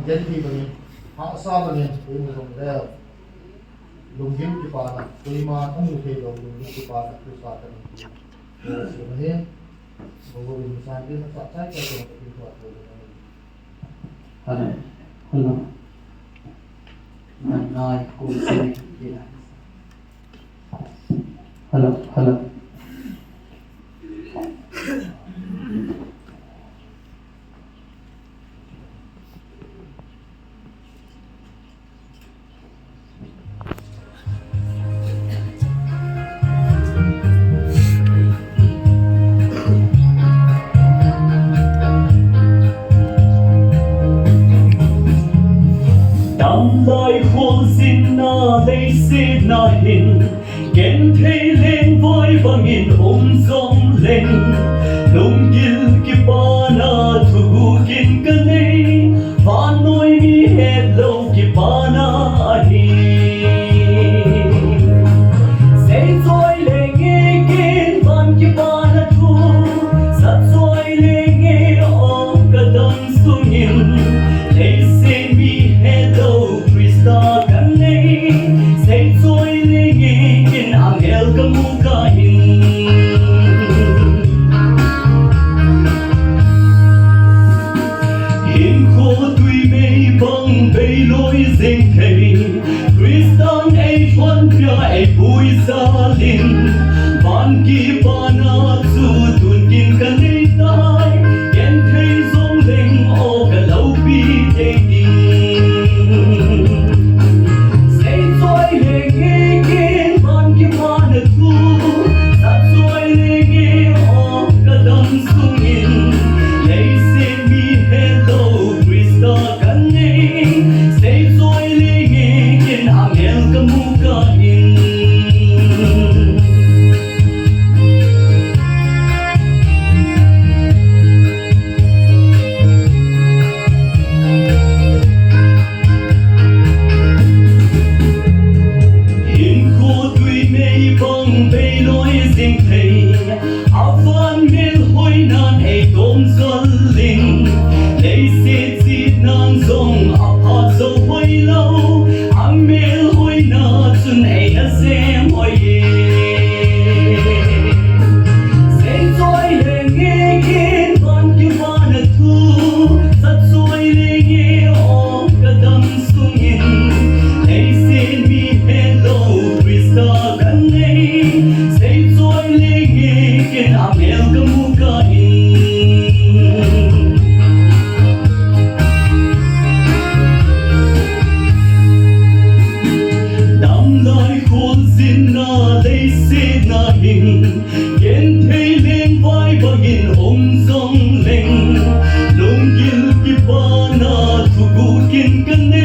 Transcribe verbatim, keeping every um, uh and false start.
Genthei bangin, hahsa bangin, koima jong le lunggil kipana, koima amu thei lou lunggil kipana Christa kanei. Sema hi, Gogo in san tin sa chai chai ko ko tin ko ko. Hello, hello. Nai ko se. Hello, hello. Damlai kholjinna leiset na hin, genthei lengvai bangin um jongleng, lunggil kipana thuguk in kanei, vannoi mi hetlou kipana ahi. Seichoi le ngeiyin van kipana thu, satchoi le ngei o kadam sungin, leiset mi hetlou Christa kanei, seichoi le ngeiyin angel kamu kah in. Hinkho tui mei bang beiloi jing thei, Christan eilhonpia eipui jal in, van kipana chu tun kin kanei tai, genthei jongleng o kaloupi thei ding. Seichoi le ngeiyin van kipana thu, satchoi le ngei o kadam sungin, leiset mi hetlou Christa kanei, seichoi le ngeiyin angel kamu kah in. Hinkho tui mei bang beiloi jing thei, avan melhoinan eitom jol in, leiset jitnan jong apha jou hoilou, amelhoina chun eina jem hoi e. Seichoi le ngeiyin van kipana thu, satchoi le ngei o kadam sungin, leiset mi hetlou Christa kanei, seichoi le ngeiyin angel kamu kah in. Damlai kholjinna leiset na hin, genthei lengvai bangin um jongleng, lunggil kipana thuguk in kanei.